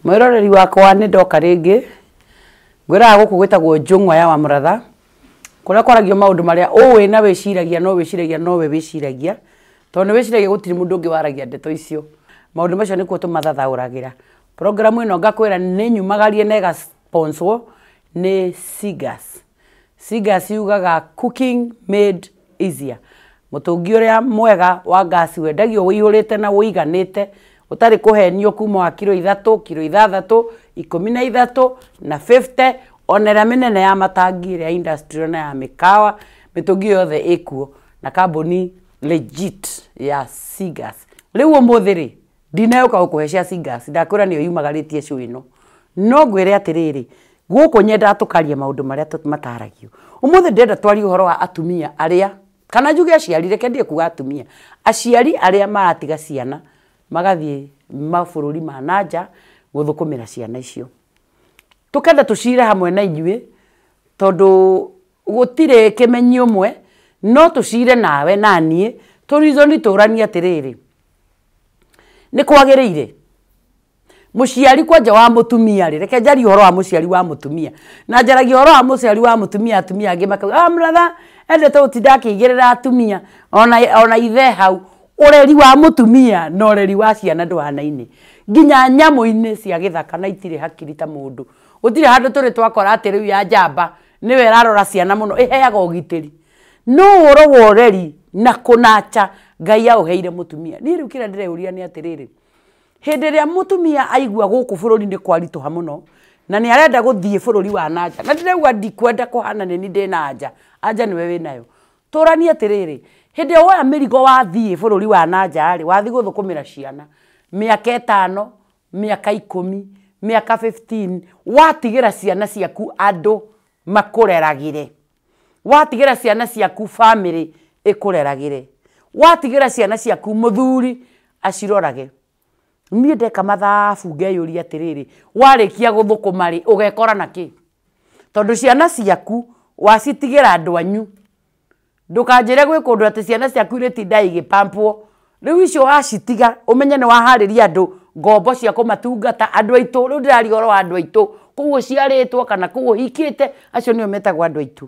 Mwiroreri wakwa nĩ ndoka rĩngĩ. Ngwĩraga gũkũ gwĩtagwo Njũng'wa ya Wamũratha, kũrĩa kwaragio maũndũ marĩa ũĩ na wĩciragia no wĩciragia nowe wĩciragia, tondũ nĩ wĩciragia gũtirĩ mũndũ ũngĩ waragia ndeto icio. Maũndũ macio nĩkuo tũmathathaũragĩra. Programu ĩno ngakwĩra nĩ nyumagarie na ĩga sponsor nĩ Seagas. Seagas yugaga cooking made easier. Mũtũngi ũrĩa mwega wa ngasi wendagio wĩihũrĩte na wĩiganĩte ũtarĩ kũhenio kuma wa kiro 3, kiro 6, 13 na 50, ona ĩrĩa mĩnene ya matangi ĩrĩa industrial na ya mĩkawa, mĩtũngi yothe ĩkuo na kambuni legit ya Seagas. Rĩu ũmũthĩ rĩ, ndinegũka gũkũhe cia Seagas, ndakwĩra nĩyo yumagarĩtie show ĩno. No ngwĩre atĩrĩrĩ, gũkũ nyendaga tũkaria maũndũ marĩa mataragio. Ũmũthĩ ndĩrenda twarie ũhoro wa atumia arĩa, kana njuge aciari, reke ndige kuga atumia, aciari arĩa maratiga ciana magathiĩ mabũrũri ma nanja gũthũkũmĩra ciana icio. Tũkenda tũcire hamwe na inyuĩ, tondũ gũtirĩ kĩmenyi ũmwe, no tũcire nawe na niĩ, tũ reason tũranie atĩrĩrĩ, nĩ kwagĩrĩire mũciari kwanja wa mũtumia rĩ, reke njarie ũhoro wa mũciari wa mũtumia, na njaragia ũhoro wa mũciari wa mũtumia, atumia angĩ makauga, ah, mũratha endete gũtinda akĩigĩrĩra atumia, ona ithe hau. Ũreri wa mũtumia na ũreri wa ciana ndũhanaine, nginya nyamũ-inĩ cia gĩthaka na itirĩ hakiri ta mũndũ. Gũtirĩ handũ tũrĩ twakora atĩ rĩu ya njamba nĩwe ĩrarora ciana mũno, ĩheaga ũgitĩri. No ũhoro wa ũreri na kũnacha Ngai aũheire mũtumia. Niĩ rĩu kĩrĩa ndĩreyũria nĩ atĩrĩrĩ, hĩndĩ ĩrĩa mũtumia aigua gũkũ bũrũri-inĩ kwaritũha mũno na nĩ arenda gũthiĩ bũrũri wa nanja, na ndĩrauga ndikwenda kũhana nĩ niĩ ndĩna anja, anja nĩwe wĩnayo. Tũranie atĩrĩrĩ, hĩndĩ ĩrĩa woya mĩrigo wathiĩ bũrũri wa nanja rĩ, wathiĩ gũthũkũmĩra ciana mĩaka 5, mĩaka 10, mĩaka 15, watigĩra ciana ciaku andũ makũreragĩre, watigĩra ciana ciaku famĩlĩ ĩkũreragĩre, watigĩra ciana ciaku mũthuri acirorage. Niĩ ndeka mathabu ngeyũria atĩrĩrĩ, warĩkia gũthũkũma rĩ, ũgekora na kĩ? Tondũ ciana ciaku wacitigĩra andũ anyu. Ndũkanjĩre gwĩ kũndũ atĩ ciana ciaku irĩtinda igĩpampwo. Rĩu icio wacitiga, ũmenye nĩ waharĩria andũ ngombo cia kũmatungata, andũ aitũ, rĩu ndĩraria ũhoro wa andũ aitũ, kũu ũciarĩtwo kana kũu ũhikĩte, acio nĩo metagwo andũ aitũ.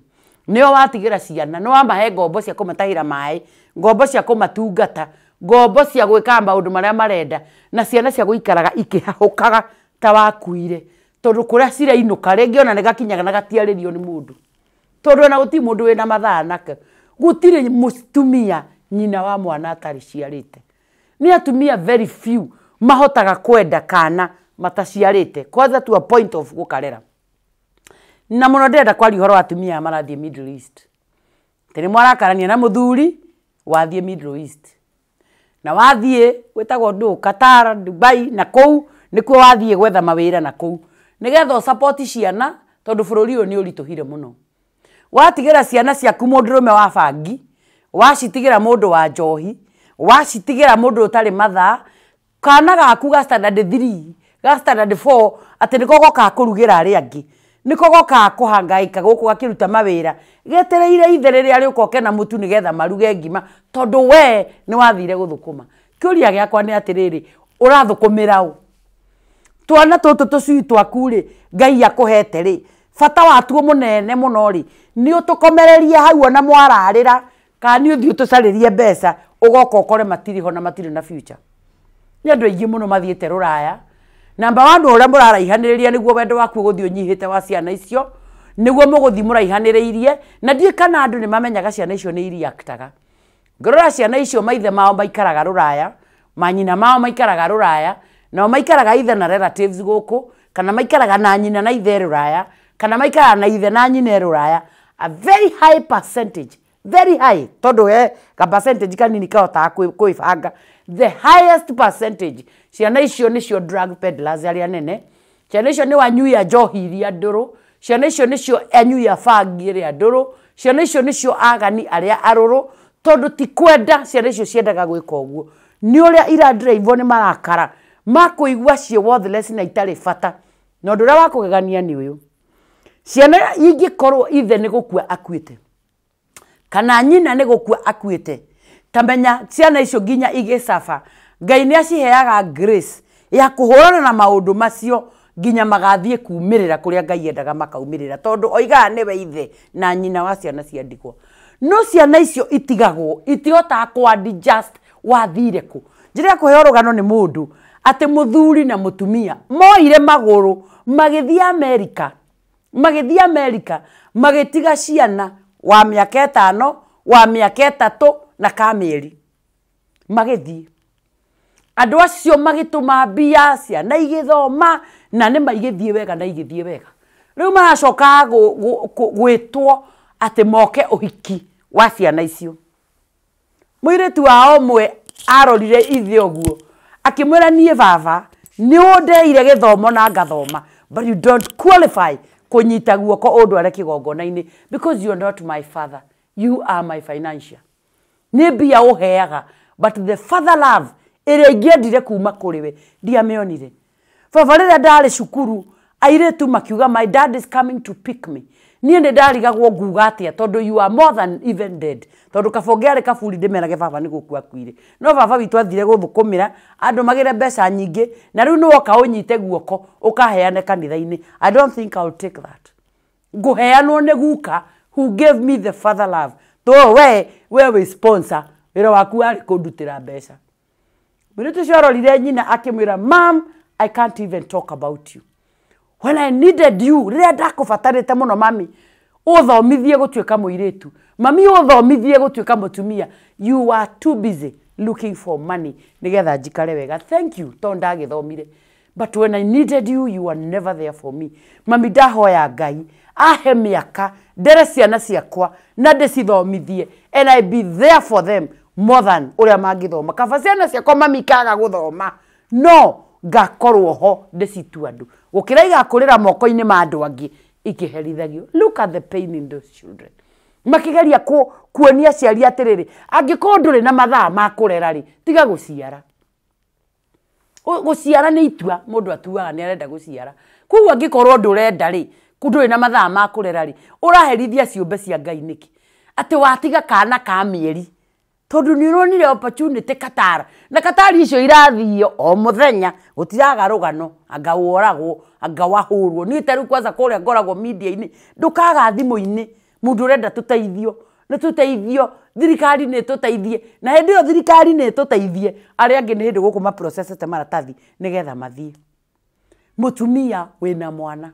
Nĩo watigĩra ciana, nĩ wamahe ngombo cia kũmatahĩra maĩ, ngombo cia kũmatungata, ngombo cia gwĩkaga maũndũ marĩa marenda, na ciana cia gũikaraga ikĩhahũkaga ta wakuire, tondũ kũrĩa cirainũka rĩngĩ ona nĩ gakinyaga na gatiarĩrio nĩ mũndũ, tondũ ona gũtirĩ mũndũ wĩna mathaa nake. Gũtirĩ mũtumia nyina wa mwana atarĩ ciarĩte. Nĩ atumia very few mahotaga kwenda kana mataciarĩte, kwanza to a point of gũkarera. Na mũno ndĩrenda kwaria ũhoro wa atumia aya marathiĩ Middle East. Atĩ nĩ mwarakarania na mũthuri wathiĩ Middle East, na wathiĩ gwĩtagwo ndũ, Qatar, Dubai, na kũu nĩkuo wathiĩ gwetha mawĩra na kũu nĩgetha ũsupport ciana, tondũ bũrũri ũyũ nĩ ũritũhire mũno. Watigĩra ciana ciaku mũndũrũme wa bangi, wacitigĩra mũndũ wa njohi, wacitigĩra mũndũ ũtarĩ mathaa, kana gaku ga standard 3, ga standard 4, atĩ nĩko gokaga kũrugĩra arĩa angĩ, nĩko gokaga kũhangaika gũkũ gakĩruta mawĩra, getereire ithe rĩrĩa rĩũka oke na mũtu nĩgetha maruge ngima, tondũ we nĩ wathire gũthũkũma. Kĩũria gĩakwa nĩ atĩrĩrĩ, ũrathũkũmĩra ũ? Twana tũtũ tũcui twaku rĩ, Ngai akũhete rĩ, bata watuo mũnene mũno rĩ, nĩ ũtũkomererie hau ona mwararĩra, kana nĩ ũthiĩ ũtũcarĩrie mbeca, ũgoka ũkore matirĩ ho na matirĩ na future. Nĩ andũ aingĩ mũno mathiĩte rũraya. Number 1, ũrĩa mũraraihanĩrĩria nĩguo wendo waku ũgũthiĩ ũnyihĩte wa ciana icio, nĩguo mũgũthiĩ mũraihanĩrĩirie, na ndiũĩ kana andũ nĩ mamenyaga ciana icio nĩ ireactaga. Ngĩrora ciana icio maithe mao maikaraga rũraya, manyina mao maikaraga rũraya, nao maikaraga ithe na relatives gũkũ, kana maikaraga na nyina na ithe rũraya, kana maikaraga na ithe na nyina rũraya. A very high percentage, very high, tondũ he ka percentage kanini kahotaga kwĩbanga. The highest percentage, ciana icio nĩcio drug peddlers arĩa nene, ciana icio nĩ anyui a njohi iria ndũrũ, ciana icio nĩcio anyui a bangi ĩrĩa ndũrũ, ciana icio nĩcio agani arĩa arũrũ, tondũ ti kwenda ciana icio ciendaga gwĩka ũguo. Nĩ ũrĩa iradrivewo nĩ marakara ma kũigua ciĩ worthless na itarĩ bata. Na ũndũ ũrĩa wa kũgegania nĩ ũyũ, ciana ingĩkorwo ithe nĩ gũkua akuĩte kana nyina nĩ gũkua akuĩte, ta menya ciana icio nginya igĩcaba, Ngai nĩ aciheaga grace. Ya kũhũrana na maũndũ macio nginya magathiĩ kumĩrĩra kũrĩa Ngai endaga makaumĩrĩra, tondũ oigaga nĩwe ithe na nyina wa ciana cia ndigwa. No ciana icio itigagwo itihotaga kũ adjust. Wathire kũ? Njĩra ya kũheo rũgano nĩ mũndũ atĩ mũthuri na mũtumia moire magũrũ magĩthiĩ Amerika, magĩthiĩ Amerika magĩtiga ciana wa mĩaka 5, wa mĩaka 3 na kamĩeri, magĩthiĩ. Andũ acio magĩtũma mbia, ciana igĩthoma, na nĩ maigĩthiĩ wega na igĩthiĩ wega. Rĩu maracoka gwĩtwo atĩ moke ũhiki wa ciana icio. Mũirĩtu wao ũmwe arorire ithe ũguo akĩmwĩra, niĩ baba nĩ ũndeire gĩthomo na ngathoma, but you don't qualify kũnyita guoko ũndware kĩgongona-inĩ, because you are not my father, you are my financier. Nĩ mbia ũheaga, but the father love ĩrĩa ingĩendire kuma kũrĩ we ndiamĩonire. Baba, rĩrĩa ndarĩ cukuru airĩtu makiuga, "My dad is coming to pick me," niĩ nĩ ndarigagwo nguga atĩa, tondũ you are more than even dead. Tondũ kaba ũngĩarĩ kaburi ndĩmerage baba nĩ gũkua akuire. No baba witũ athire gũthũkũmĩra andũ magĩre mbeca nyingĩ, na rĩu nĩ woka ũnyite guoko ũkaheane kanitha-inĩ. I don't think I'll take that. Ngũheanwo nĩ guka who gave me the father love, to we wĩ sponsor, wĩra waku warĩ kũndutĩra mbeca. Mũirĩtu ũcio arorire nyina akĩmwĩra, "Mam, I can't even talk about you. When I needed you, rĩrĩa ndakũbatarĩte mũno, mami ũthomithie gũtuĩka mũirĩtu, mami ũthomithie gũtuĩka mũtumia, you are too busy looking for money nĩgetha njikare wega. Thank you tondũ ndagĩthomire, but when I needed you, you were never there for me. Mami, ndahoya Ngai ahe mĩaka ndere ciana ciakwa na ndĩcithomithie, and I be there for them more than ũrĩa mangĩthoma. Kaba ciana ciakwa, mami, ikaga gũthoma, no ngakorwo ho ndĩcitua andũ, gũkĩra igakũrĩra moko-inĩ ma andũ angĩ ikĩherithagio." Look at the pain in those children makĩgeria kuonia aciari atĩrĩrĩ, angĩkorwo ndũrĩ na mathaa ma kũrera rĩ, tiga gũciara. Gũciara nĩ itua mũndũ atuaga nĩ arenda gũciara. Koguo angĩkorwo ndũrenda rĩ, ndũrĩ na mathaa ma kũrera rĩ, ũraherithia ciũmbe cia Ngai nĩkĩ? Atĩ watiga kana ka mĩeri tondũ nĩ ũronire opportunity Qatar, na Qatar icio irathio o mũthenya, gũtiraga rũgano, anga woragwo, anga wahũrwo. Niĩ ta rĩu kwanza kũrĩa ngoragwo media-inĩ, ndũkaga thimũ-inĩ mũndũ ũrenda tũteithio, nĩ tũteithio, thirikari nĩ ĩtũteithie. Na hĩndĩ ĩyo thirikari nĩ ĩtũteithie, arĩa angĩ nĩ hĩndĩ gũkũ maprocessete maratathi nĩgetha mathiĩ. Mũtumia wĩna mwana,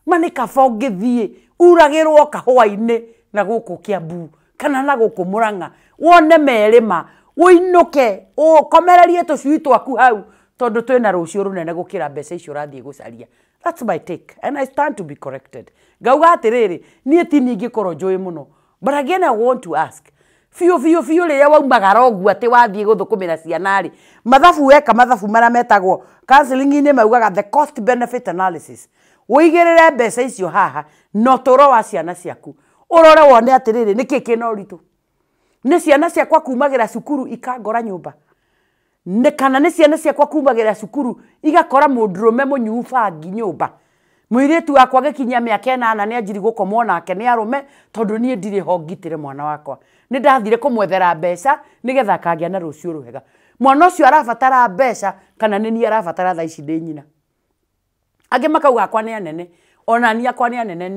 ma nĩ kaba ũngĩthiĩ uragĩrwo kahũa-inĩ na gũkũ Kiambu kana na gũkũ Murang'a, wone merĩ ma ũinũke ũkomererie tũcui twaku hau, tondũ twĩna rũciũ rũnene gũkĩra mbeca icio ũrathiĩ gũcaria. That's my take and I stand to be corrected. Ngauga atĩrĩrĩ, niĩ ti niĩ ingĩkorwo njũĩ mũno, but again I want to ask, biũ biũ biũ, rĩrĩa waumagara ũguo atĩ wathiĩ gũthũkũmĩra ciana rĩ, mathabu weka, mathabu marĩa metagwo counseling-inĩ maugaga the cost benefit analysis, ũigĩrĩre mbeca icio haha na ũtũũro wa ciana ciaku, ũrore wone atĩrĩrĩ, nĩkĩ kĩna ũritũ? Nĩ ciana ciakwa kumagĩra cukuru ikangora nyũmba, nĩ kana nĩ ciana ciakwa kumagĩra cukuru igakora mũndũrũme mũnyuu bangi nyũmba? Mũirĩtu wakwa agĩkinyia mĩaka 8 nĩ anjiri gũkomwo nake nĩ arũme, tondũ niĩ ndirĩ ho ngitĩre mwana wakwa, nĩ ndathire kũmwethera mbeca nĩgetha akagĩa na rũciũ rwega. Mwana ũcio arabatara mbeca kana nĩ niĩ arabatara thaa ici ndĩ nyina? Angĩ makauga akwa nĩ anene, ona niĩ akwa nĩ anene,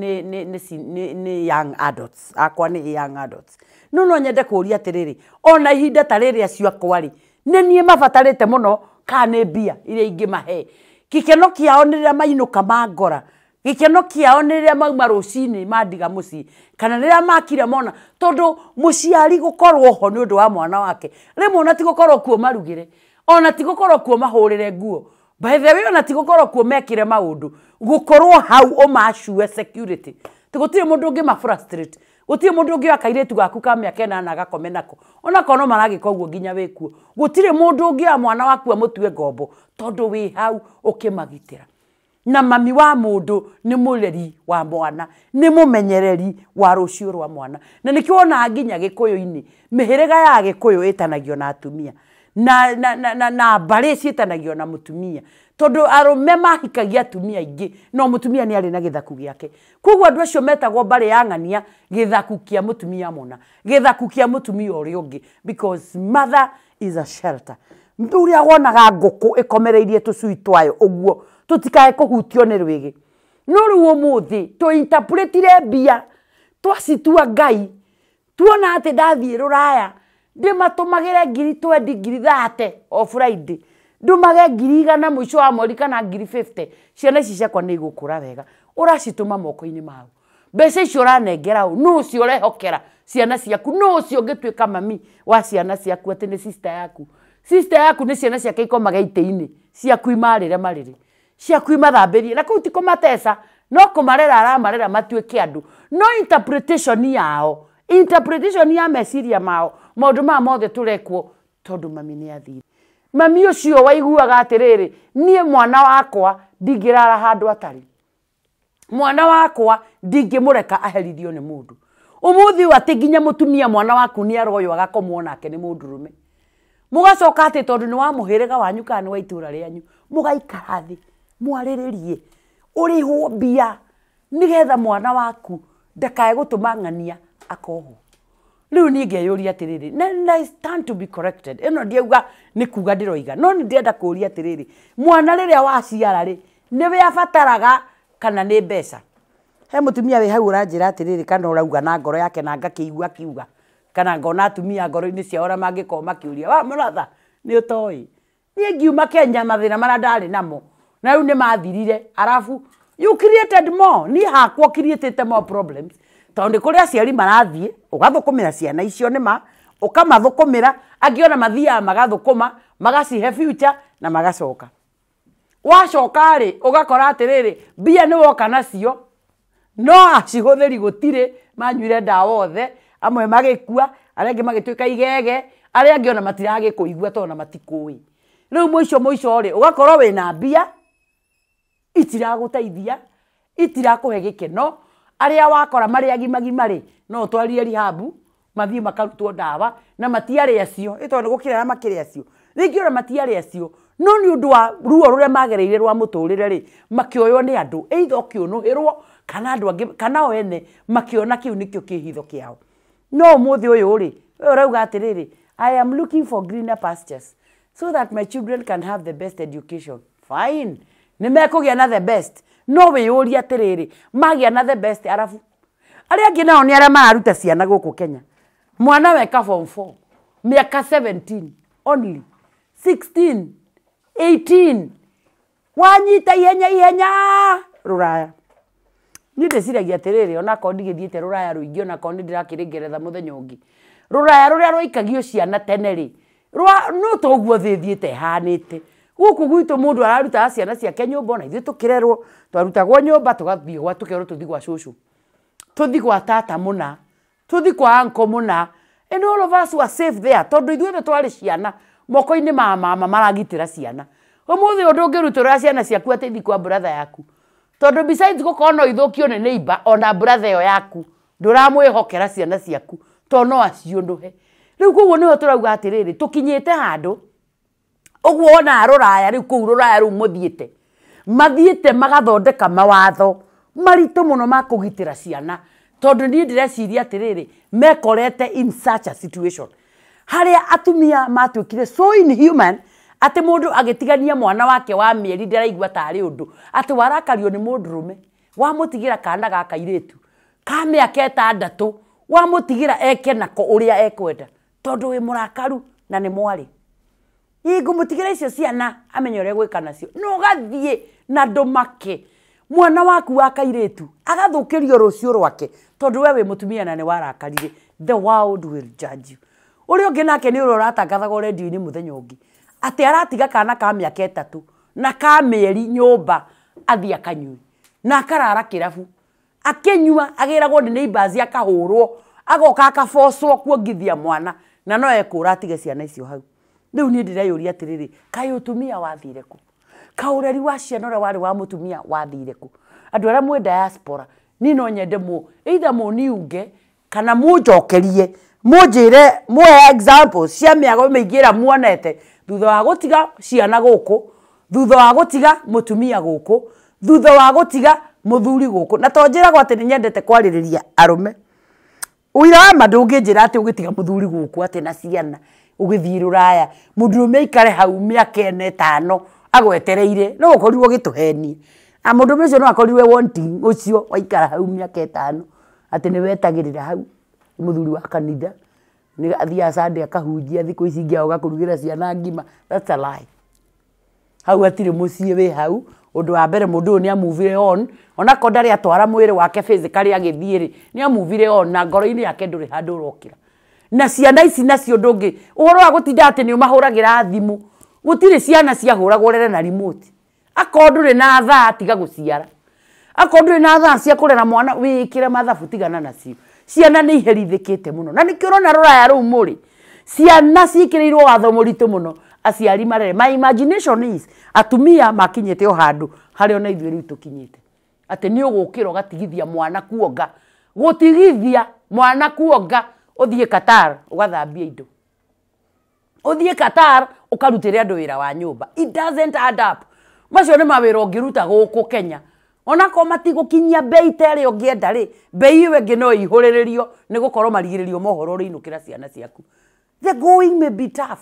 nĩ young adults, akwa nĩ young adults. No nyende kũũria atĩrĩrĩ, ona ihinda ta rĩrĩ acio akwa rĩ, nĩ niĩ mabatarĩte mũno kana nĩ mbia iria ingĩmahe? Gĩkeno kĩao nĩ rĩrĩa mainũka mangora, gĩkeno kĩao nĩ rĩrĩa mauma rũcinĩ mandiga mũciĩ, kana rĩrĩa makira mona? Tondũ mũciari gũkorwo ho nĩ ũndũ wa mwana wake rĩmwe ona ti gũkorwo kuo marugĩre, ona ti gũkorwo kuo mahũrĩre nguo, by the way, ona ti gũkorwo kuo mekĩre maũndũ, gũkorwo hau ũmacue security ti gũtirĩ mũndũ ũngĩ frustrate, gũtirĩ mũndũ ũngĩoya kairĩtu gaku ka mĩaka 8 agakome nako, onakorwo no maragĩka ũguo nginya wĩkuo. Gũtirĩ mũndũ ũngĩoya mwana waku amũtue ngombo, tondũ wĩ hau ũkĩmagitĩra. Na mami wa mũndũ nĩ mũreri wa mwana, nĩ mũmenyereri wa rũciũ rwa mwana. Na nĩkĩo wonaga nginya gĩkũyũ-inĩ mĩhĩrĩga ya gĩkũyũ ĩtanagio na atumia. na mbarĩ ciĩtanagio na mũtumia, tondũ arũme mahikagia atumia aingĩ no mũtumia nĩ arĩ na gĩthaku gĩake. Koguo andũ acio metagwo mbarĩ ya ng'ania, gĩthaku kĩa mũtumia mũna, gĩthaku kĩa mũtumia ũrĩa ũngĩ, because mother is a shelter. Ũrĩa wonaga ngũkũ ĩkomereirie tũcui twayo ũguo tũtikae kũhutio nĩ rwĩgĩ. No rĩu ũmũthĩ tũinterpretire mbia twacitua Ngai, tuona atĩ ndathiĩ rũraya ndĩmatũmagĩre ngiri 20 ngiri 30 o Friday, ndũmage ngiri 100 mũico wa mweri kana ngiri 50, ciana ici ciakwa nĩ igũkũra wega. Ũracitũma moko-inĩ mau. Mbeca icio ũranengera ũ? Nũ ũcio ũrehokera ciana ciaku? Nũ ũcio ũngĩtuĩka mami wa ciana ciaku atĩ nĩ sister yaku? Sister yaku nĩ ciana ciake ikomaga itĩ-inĩ ciaku imarĩre marĩrĩ, ciaku imathambĩrie, na kũu ti kũmateca no kũmarera aramarera matuĩke andũ. No interpretation yao, interpretation ya meciria mao, maũndũ maya mothe tũrekwo tondũ mami nĩ athire. Mami ũcio waiguaga atĩrĩrĩ, niĩ mwana wakwa ndingĩrara handũ atarĩ, mwana wakwa ndingĩmũreka aherithio nĩ mũndũ. Ũmũthĩ ũyũ atĩ nginya mũtumia mwana waku nĩ aroywo agakomwo nake nĩ mũndũrũme, mũgacoka atĩ tondũ nĩ wa mũhĩrĩga wanyu kana nĩ wa itũra rĩanyu, mũgaikara thĩ mwarĩrĩrie ũrĩhwo mbia nĩgetha mwana waku ndakae gũtũma ng'ania akohwo. Rĩu niĩ ngeyũria atĩrĩrĩ, na I stand to be corrected, ĩno ndiauga nĩ kuga ndĩroiga, no nĩ ndĩrenda kũũria atĩrĩrĩ, mwana rĩrĩa waciara rĩ, nĩwe abataraga kana nĩ mbeca? He mũtumia wĩ hau ũranjĩra atĩrĩrĩ, kana ũrauga na ngoro yake na ngakĩigua akiuga, kana ngona atumia ngoro-inĩ ciao ũrĩa mangĩkorwo makĩũria, wa mũratha nĩ ũtoĩ niĩ ngiuma Kenya mathĩna marĩa ndarĩ namo na rĩu nĩ mathirire, arabu you created more. Niĩ hakwa created more problems, tondũ nĩ kũrĩ aciari marathiĩ ũgathũkũmĩra ciana icio, nĩma ũkamathũkũmĩra, angĩ ona mathiaga magathũkũma magacihe future na magacoka. Wacoka rĩ, ũgakora atĩrĩrĩ, mbia nĩ woka nacio no acihũthĩri gũtirĩ, manyuire ndawa othe, amwe magĩkua, arĩa angĩ magĩtuĩka igege, arĩa angĩ ona matiragĩkũigua tondũ ona matikũĩ. Rĩu mũico mũico rĩ, ũgakorwo wĩna mbia itiragũteithia, itirakũhe gĩkeno, arĩa wakora marĩ agima rĩ, no ũtwarire rehab mathiĩ makarutwo ndawa na matiarĩ acio, ĩ tondũ gũkĩrĩ arĩa makĩrĩ acio, rĩngĩ ona matiarĩ acio, no nĩ ũndũ wa ruo rũrĩa magereire rwa mũtũrĩre rĩ, makĩoywo nĩ andũ, either ũkĩũnũhĩrwo kana andũ angĩ, kana o ene makĩona kĩu nĩkĩo kĩhitho kĩao. No ũmũthĩ ũyũ rĩ, we ũrauga atĩrĩrĩ, I am looking for greener pastures so that my children can have the best education. Fine, nĩ mekũgĩa na the best, no wĩyũrie atĩrĩrĩ, magĩa na the best arabu arĩa angĩ nao nĩ arĩa mararuta ciana gũkũ Kenya. Mwana weka form 4 mĩaka 17 only, 16 18, wanyita ihenya ihenya rũraya. Niĩ ndĩciragia atĩrĩrĩ, onakorwo ndigĩthiĩte rũraya rũingĩ, onakorwo nĩ ndĩrakĩrĩ Ngeretha mũthenya ũngĩ, rũraya rũrĩa rwaikagio ciana tene rĩ, no toguo thĩ ĩthiĩte ĩhanĩte. Gũkũ gwitũ mũndũ ararutaga ciana ciake nyũmba, ona ithuĩ tũkĩrerwo twarutagwo nyũmba tũgathiĩ gwa, tũkerwo tũthiĩ gwa cũcũ, tũthiĩ gwa tata mũna, tũthiĩ kwa uncle mũna, and all of us were safe there, tondũ ithuĩ twarĩ ciana moko-inĩ ma mama maragitĩra ciana. Ũmũthĩ ũndũ ũngĩrutũrũra ciana ciaku atĩ ithiĩ kwa brother yaku, tondũ besides gũkorwo no ithũkio nĩ neighbor, ona brother ĩyo yaku ndũramwĩhokera ciana ciaku tondũ no aciũnũhe. Rĩu koguo nĩho tũrauga atĩrĩrĩ, tũkinyĩte handũ ũguo wona rũraya rĩu, kũu rũraya rĩu mũthiĩte, mathiĩte magathondeka mawatho maritũ mũno ma kũgitĩra ciana, tondũ niĩ ndĩreciria atĩrĩrĩ, mekorete in such a situation harĩa atumia matuĩkire so inhuman atĩ mũndũ agĩtigania mwana wake wa mĩeri ndĩraigua tarĩ ũndũ, atĩ warakario nĩ mũndũrũme wamũtigĩra kana ga kairĩtu ka mĩaka 6, wamũtigĩra eke nako ũrĩa ekwenda tondũ wĩ mũrakaru na nĩ mwarĩ. Ĩ ngũmũtigĩra icio ciana amenye ũrĩa gwĩka nacio, no ũgathiĩ na ndũmake mwana waku wa kairĩtu agathũkĩrio rũciũ rwake tondũ we wĩ mũtumia na nĩ warakarire. The world will judge you. Ũrĩa ũngĩ nake nĩ ũrĩa ũratangathagwo redio-inĩ mũthenya ũngĩ atĩ aratiga kana ka mĩaka 3 na ka mĩeri nyũmba athiĩ akanyue na akarara kĩrabu akĩnyua, agĩragwo nĩ neighbors akahũrwo, agoka akabocwo kuongithia mwana na no ekũra atige ciana icio hau. Rĩu niĩ ndĩreyũria atĩrĩrĩ, kaĩ ũtumia wathire kũ? Kaũreri wa ciana ũrĩa warĩ wa mũtumia wathire kũ? Andũ arĩa mwĩ diaspora, niĩ no nyende either mũniunge kana mũnjokerie Mũnjĩre muhe examples cia mĩago mĩingĩ ĩrĩa muonete thutha wa gũtiga ciana gũkũ, thutha wa gũtiga mũtumia gũkũ, thutha wa gũtiga mũthuri gũkũ. Na to njĩragwo atĩ nĩ nyendete kwarĩrĩria arũme. Ũira wa ma ndũngĩnjĩra atĩ ũgĩtiga mũthuri gũkũ atĩ na ciana ũgĩthiĩ rũraya mũndũrũme aikare hau mĩaka ĩna ĩtano agwetereire, no ũkorirwo ũgĩtũhenia. Na mũndũrũme ũcio no akorirwo wanting ũcio waikara hau mĩaka ĩtano atĩ nĩ wetagĩrĩra hau mũthuri wa kanitha nĩ athiaga Sunday akahunjia, thikũ ici ingĩ agoka kũrugĩra ciana ngima. That's a lie. Hau hatirĩ mũciĩ wĩ hau. Ũndũ wa mbere mũndũ ũyũ nĩ amuvire on, onakorwo ndarĩ atwara mwĩrĩ wake physically agĩthiĩ rĩ, nĩ amuvire on na ngoro-inĩ yake ndũrĩ handũ ũrokĩra. Na ciana ici nacio ndũngĩ, ũhoro wa gũtinda atĩ nĩ ũmahũragĩra thimũ, gũtirĩ ciana ciahũragwo rere na remote. Akorwo ndũrĩ na thaa tiga gũciara, akorwo ndũrĩ na thaa cia kũrera mwana wĩkĩre mathabu tigana nacio. Ciana nĩ iherithĩkĩte mũno, na nĩkĩo ũrona rũraya rũu mũrĩ ciana ciĩkĩrĩirwo watho mũritũ mũno aciari marere. My imagination is atumia makinyĩte o handũ harĩa ona ithuĩ rĩu tũkinyĩte, atĩ nĩ ũgũkĩra ũgatigithia mwana kuonga, gũtigithia mwana kuonga ũthiĩ Qatar ũgathambie indo, ũthiĩ Qatar ũkarutĩre andũ wĩra wa nyũmba. It doesn't add up. Macio nĩ mawĩra ũngĩruta gũkũ Kenya, onakorwo matigũkinyia bei ta ĩrĩa ũngĩenda rĩ, bei ĩyo ĩngĩ no ĩihũrĩrĩrio nĩ gũkorwo marigĩrĩrio mohoro ũrĩinũkĩra ciana ciaku. The going may be tough.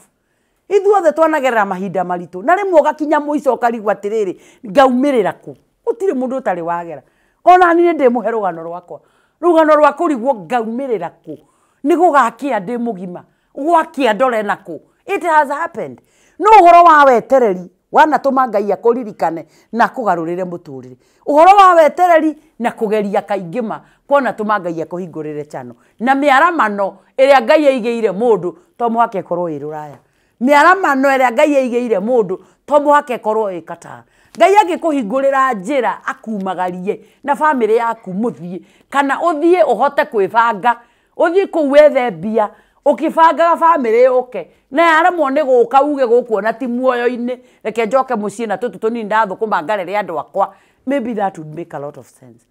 Ithuothe twanagerera mahinda maritũ, na rĩmwe ũgakinya mũico ũkarigwo atĩrĩrĩ, ngaumĩrĩra kũ? Gũtirĩ mũndũ ũtarĩ wagera. Ona niĩ ndĩmũhe rũgano rwakwa, rũgano rwa kũrigwo ngaumĩrĩra kũ, nĩ gũgakĩa ndĩ mũgima, gwakĩa ndore nakũ. It has happened. No ũhoro wa wetereri wanatũma Ngai akũririkane na akũgarũrĩre mũtũrĩre. Ũhoro wa wetereri na kũgeria kaingĩ ma kwanatũma Ngai akũhingũrĩre channel. Na mĩaramano ĩrĩa Ngai aigĩire mũndũ to mũhaka ĩkorwo ĩ rũraya. Mĩaramano ĩrĩa Ngai aigĩire mũndũ to mũhaka ĩkorwo ĩ Qatar. Ngai angĩkũhingũrĩra njĩra akumagarie na bamĩrĩ yaku mũthiĩ, kana ũthiĩ ũhote kwĩbanga, ũthiĩ kũu wethe mbia ũkĩbangaga bamĩrĩ yũke, na yaremwo nĩ gũka uge gũkũ ona ti muoyo-inĩ, reke njoke mũciĩ na tũtũ tũnini ndathũkũma ngarere andũ akwa. Maybe that would make a lot of sense.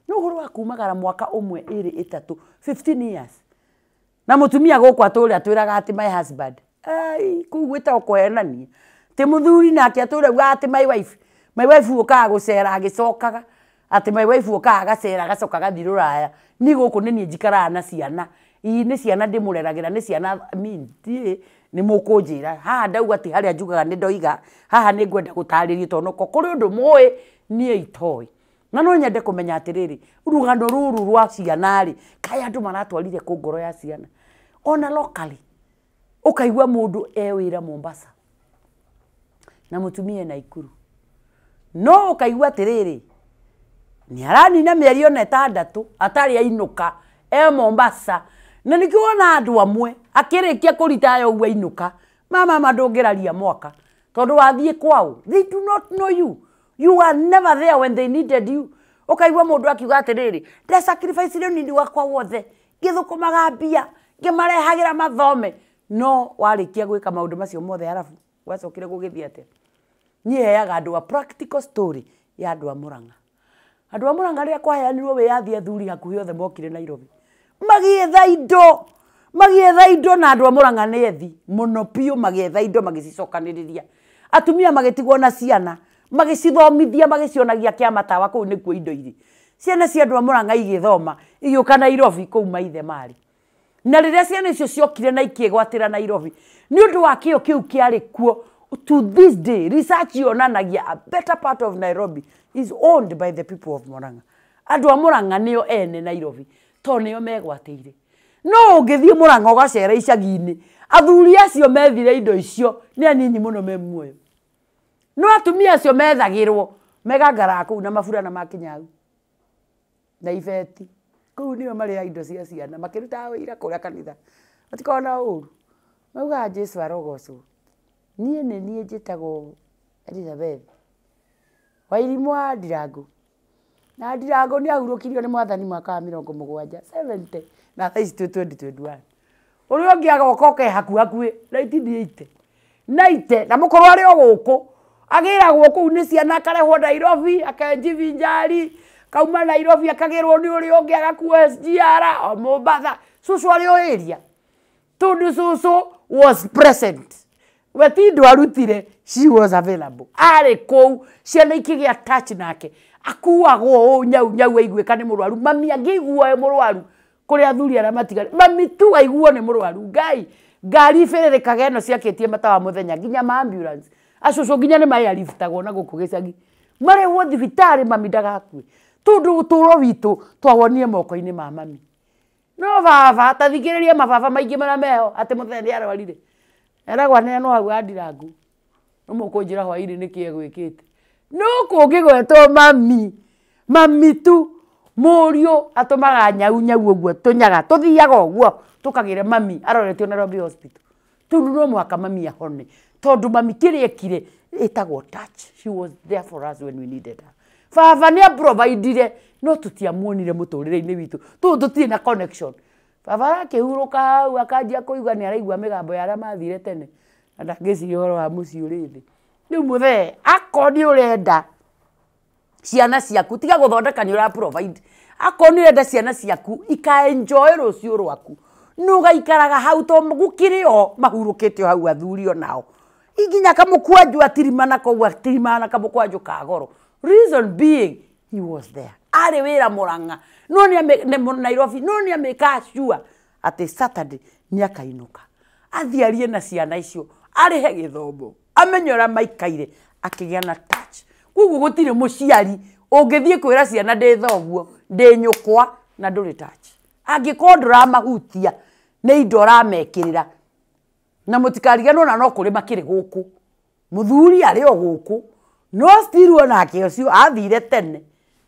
No ũhoro wa kumagara mwaka ũmwe ĩrĩ ĩtatũ 15 years na mũtumia gũkũ atũre atwĩraga atĩ my husband, ai kũu gwĩtagwo kũhenania. Ti mũthuri nake atũre augaga atĩ my wife, my wife ũkaga gũcera agĩcokaga, atĩ my wife ũkaga agacera agacoka agathiĩ rũraya. Niĩ gũkũ nĩ niĩ njikaraga na ciana, ii nĩ ciana ndĩmũreragĩra, nĩ ciana ndiĩ nĩ mũkũnjĩra haha ndauga ti harĩa njugaga nĩ ndoiga, haha nĩ ngwenda gũtarĩrio tondũ ko kũrĩ ũndũ mũĩ niĩ itoĩ. Na no nyende kũmenya atĩrĩrĩ, rũgano rũrũ rwa ciana rĩ, kaĩ andũ maratwarire kũ ngoro ya ciana? Ona locally ũkaigua mũndũ e wĩra Mombasa na mũtumia e Naikuru, no ũkaigua atĩrĩrĩ, nĩ aranina mĩeri ona ĩtandatũ atarĩ ainũka, e Mombasa. Na nĩkĩo wona andũ amwe akĩrĩkia kũritaya ũguo ainũka, mama ndũngĩraria mwaka tondũ wathiĩ kwao, they do not know you, you were never there when they needed you. Ũkaigua mũndũ akiuga atĩrĩrĩ, nde sacrifice rĩ nini wakwa wothe, ngĩthũkũmaga mbia, ngĩmarehagĩra mathome, no warĩkia gwĩka maũndũ macio mothe arabu gwacokire gũgĩthiĩ atĩa? Niĩ heaga andũ a practical story ya andũ a Murang'a. Andũ a Murang'a rĩrĩa kwaheanirwo wĩyathi athuri hakuhĩ othe mokire Nairobi, magĩetha indo, magĩetha indo, na andũ a Murang'a nĩ ethi mũno biũ, magĩetha indo magĩcicokanĩrĩria. Atumia magĩtigwo na ciana, magĩcithomithia, magĩcionagia kĩama tawa kũu nĩkuo indo irĩ. Ciana cia andũ a Murang'a igĩthoma, igĩũka Nairobi kũu maithe marĩ. Na rĩrĩa ciana icio ciokire na ikĩgwatĩra Nairobi, nĩ ũndũ wa kĩo kĩu kĩarĩ kuo, to this day research yonanagia a better part of Nairobi is owned by the people of Murang'a. Andũ a Murang'a nĩo ene Nairobi, tondũ nĩo megwatĩire. No ũngĩthiĩ Murang'a ũgacera icagi-inĩ, athuri acio methire indo icio nĩ anini mũno me muoyo. No atumia acio methagĩrwo megangaraga kũu na maburana ma kĩnyau na ibeti, kũu nĩo marĩaga indo cia ciana, makĩrutaga wĩira kũrĩa kanitha. Matikoragwo na ũru, maugaga Jesũ arogocwo. Niĩ nĩ niĩ njĩtagwo Elizabeth Wairimũ wa Ndirango, na Ndirango nĩ ahurũkirio nĩ mwathani mwaka wa 70 70, na thaa ici twĩ 2021. Ũrĩa ũngĩ agoka oke hakuhakuhĩ 1980 naite, na mũkũrũ arĩ o gũkũ agĩragwo kũu nĩ ciana, akarehwo Nairobi akenjivinjari, kauma Nairobi akagĩrwo nĩ ũrĩa ũngĩ agakuo SGR o Mombasa. Cũcũ arĩ o area. Tondu cucu was present, we ti ndwarutire, she was available, arĩ kũu, ciana ikĩgĩa touch nake, akuagwo ũũ nyau nyau aiguĩka nĩ mũrwaru. Mami angĩiguo e mũrwaru kũrĩ athuri arĩa matigari, mami tu aiguo nĩ mũrwaru, Ngai, ngari ibĩrĩrĩkaga ĩno ciakĩtie matawa mũthenya nginya ma ambulance, acũcũ nginya nĩ mayaributagwo na gũkũ gĩcagi, marehwo thibitarĩ mami ndagakue, tondũ ũtũũro witũ twawonire moko-inĩ ma mami. No baba, ta thikĩrĩria mababa maingĩ marĩa meho atĩ mũthenya nĩ arwarire, eragwo aneanwo hau andirangu, no mũkũnjĩra hwainĩ nĩkĩ egwĩkĩte. No kũngĩgwetwo mami, mami tu, mũriũ atũmaga nyau nyau ũguo tũnyaga tũthiaga ũguo tũkagĩre mami aroretio Nairobi Hospital, tondũ no mũhaka mami ahone, tondũ mami kĩrĩa ekire ĩtagwo touch. She was there for us when we needed her. Baba nĩ aprovidire, no tũtiamuonire mũtũrĩre-inĩ witũ, tondũ tũtirĩ na connection. Baba arakĩhurũka hau akanjia kũigua nĩ araigua mĩgambo ya arĩa mathire tene, na ndangĩciria ũhoro wa mũciĩ ũrĩ thĩ. Rĩu mũthee, akorwo nĩ ũrenda ciana ciaku, tiga gũthondeka nĩ ũra provide, akorwo nĩ ũrenda ciana ciaku ika enjoy rũciũ rwaku, nĩ ũgaikaraga hau, tondũ gũkĩrĩ o mahurũkĩte o hau athuri o nao, nginya kamũkwanjũ atirima nako ũguo atirima na kamũkwanjũ ka goro. Reason being, he was there, arĩ wĩra Mũrang'a, no nĩ Nairobi, no nĩ amĩka sure atĩ Saturday nĩ akainũka, athiĩ arie na ciana icio, arĩhe gĩthomo, amenye ũrĩa maikaire, akĩgĩa na touch. Koguo gũtirĩ mũciari ũngĩthiĩ kwĩra ciana ndĩ thoguo, ndĩ nyũkwa, na ndũrĩ touch. Angĩkorwo ndũramahutia nĩ indo ũramekĩrĩra, na mũtikariganĩrwo na no kũrĩ makĩrĩ gũkũ, mũthuri arĩ o gũkũ, no still onake ũcio athire tene,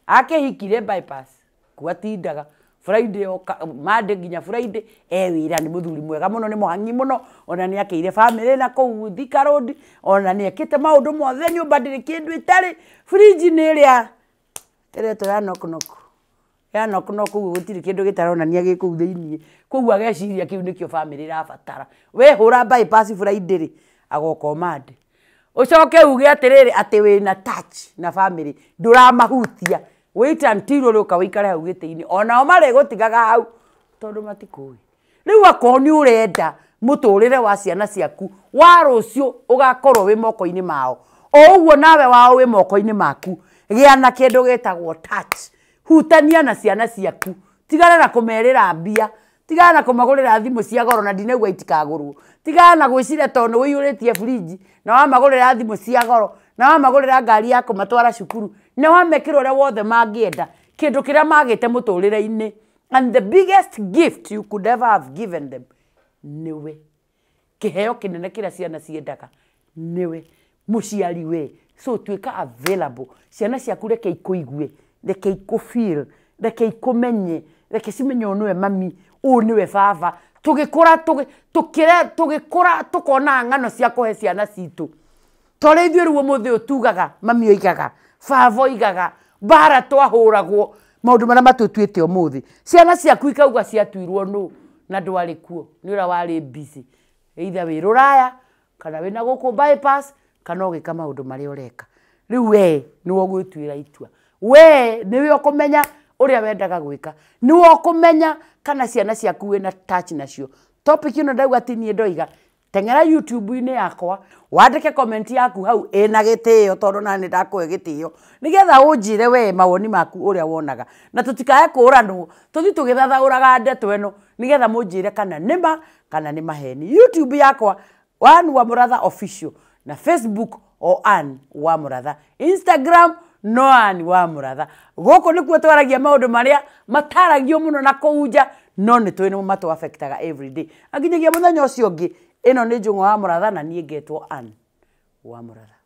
akĩhikire bypass, kuo atindaga Friday oka, Monday nginya Friday e wĩra. Nĩ mũthuri mwega mũno, nĩ mũhang'i mũno, ona nĩ akĩire family na kũu Thika Road, ona nĩ ekĩte maũndũ mothe, nyũmba ndĩrĩ kĩndũ ĩtarĩ, fridge nĩ ĩrĩa ĩretwo ya knock knock, ya knock knock, ũguo gũtirĩ kĩndũ gĩtaronania gĩ kũu thĩiniĩ, koguo ageciria kĩu nĩkĩo family ĩrabatara. We hũra bypass Friday rĩ, agoka o Monday, ũcoke uge atĩrĩrĩ atĩ wĩna touch na family, ndũramahutia. Wait until ũrĩũka ũikare hau gĩtĩ-inĩ, onao marĩgũtigaga hau tondũ matikũĩ. Rĩu akorwo nĩ ũrenda mũtũrĩre wa ciana ciaku wa rũciũ ũgakorwo wĩ moko-inĩ mao, o ũguo nawe wao wĩ moko-inĩ maku, gĩa na kĩndũ gĩtagwo touch. Hutania na ciana ciaku, tigana na kũmerĩra mbia, tigana na kũmagũrĩra thimũ cia goro, na ndinauga itikagũrwo, tigana na gwĩciria tondũ nĩ ũiyũrĩtie fridge na wamagũrĩra thimũ cia goro, na wamagũrĩra ngari ya kũmatwara cukuru, na wamekĩra ũrĩa wothe mangĩenda, kĩndũ kĩrĩa magĩte mũtũrĩre-inĩ, and the biggest gift you could ever have given them, nĩwe kĩheo kĩnene kĩrĩa ciana ciendaga, nĩwe mũciari we. So tuĩka available, ciana ciaku reke ikũigue, reke ikũ feel, reke ikũmenye, reke cimenye ũyũ nĩwe mami, ũyũ nĩwe baba. Tũgĩkũra tũgĩkũra tũkona ng'ano cia kũhe ciana citũ, torĩa ithuĩ rĩu ũmũthĩ ũyũ tugaga mami oigaga, baba oigaga, mbara twahũragwo, maũndũ marĩa matũtuĩte ũmũthĩ, ciana ciaku ikauga ciatuirwo nũ na ndwarĩ kuo, nĩ ũrĩa warĩ busy, either wĩ rũraya kana wĩna gũkũ bypass, kana ũgĩka maũndũ marĩa ũreka. Rĩu we nĩwe ũgwĩtuĩra itua, we nĩwe ũkũmenya ũrĩa wendaga gwĩka, nĩwe ũkũmenya kana ciana ciaku wĩna touch nacio. Topic ĩno ndauga ti niĩ ndoiga, teng'era YouTube-inĩ yakwa, wandĩke comment yaku hau ĩna gĩtĩo, tondũ nani ndakũhe gĩtĩo, nĩgetha ũnjĩre we mawoni maku ũrĩa wonaga, na tũtikae kũranwo tũthiĩ tũgĩthathaũraga ndeto ĩno, nĩgetha mũnjĩre kana nĩ ma kana nĩ maheni. YouTube yakwa Ann wa Mũratha Official, na Facebook o Ann wa Mũratha, Instagram no Ann wa Mũratha. Gũkũ nĩkuo twaragia maũndũ marĩa mataragio mũno na kũu nja, no nĩ tũĩ nĩmo matũ affectaga everyday. Anginyagia mũthenya ũcio ũngĩ, ĩno nĩ Njũng'wa wa Mũratha na niĩ ngetwo Ann wa Mũratha.